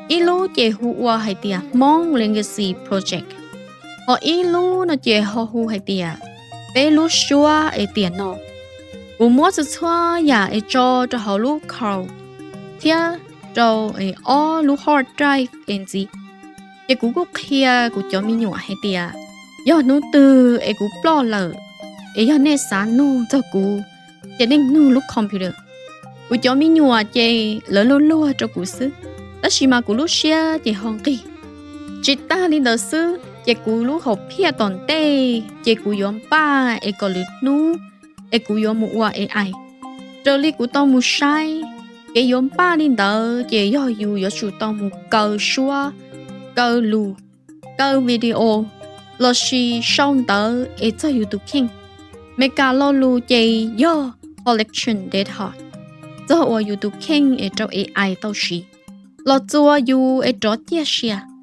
Ib lub ces hu ua hais tias Hmoob Legacy Project, ho ib lub no ces ho hu hais tias Peb Lub Suab Es Tiam No. Kuv muab txhua txhua yam es tso rau hauv lub cloud thiab rau ob lub hard drive es ntxiv. Ces kuv kuj qhia kuv cov me nyuam hais tias yog hnub twg es kuv ploj lawm, es yog nej xav nug txog kuv, ces nej nug lub computer. Kuv cov me nyuam ces lawv luag luag rau kuv xwb, tab sis mas kuv lub siab ces ho nqig. Tsis tag li ntawd xwb, ces kuv lub hauv phiaj tom ntej ces kuv yuav npaj es kom lwm hnub es kuv yuav mus ua A I. Raws li kuv tau mus saib, kev yuav npaj li ntawd ces yog yus yuav tsum tau mus kaw suab, kaw lus, kaw video, lossis sau ntawv es txog yus tus kheej. Meskas lo lus ces yog collection data, txog uas yus tus kheej es rau A I tau siv, los txuas yus es rov ciaj sia.